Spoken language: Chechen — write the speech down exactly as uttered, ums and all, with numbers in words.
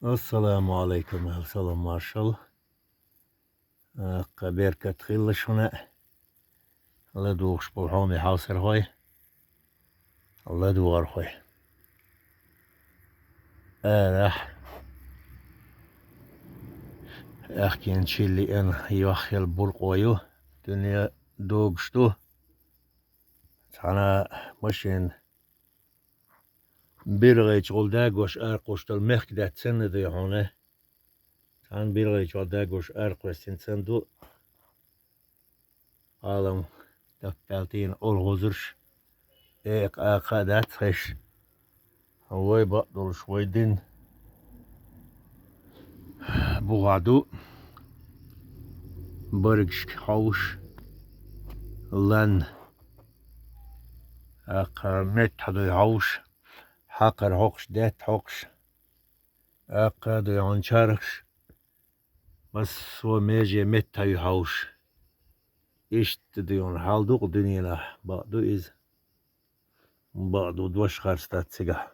Ассаламу Ӏалайкум, аьлла салам маршал. Аккха беркат хилла шуна. ЛадугӀуш бу хьоме хьовсархой, ладугӀархой. Арахь, аьхкенчилли эн йоххел буркъо ю, дуьне догуш ду. Цхьана машин биргӀайчу гӀула дагош аркхуш долу мехкдаьтта санна ду хьуна. Цхьана биргӀайчу гӀула дагош аркхоьссина санна ду. Алам даппаьлтийна олхазарш, экха-акха а дац хезаш. Вай бакъдолуш вай дин бухахь ду, баргашка хьовш, лан, аккха меттахь дуй хьовш, хьакхар хьокхуш, даьтта хьокхуш, аккха дуй хьуна чархаш, массо меже меттахь ю хьовш. Иштта дуй хьуна хьал ду-кх дуьненахь, бакъду иза. Бакъду дош харц дац цигахь.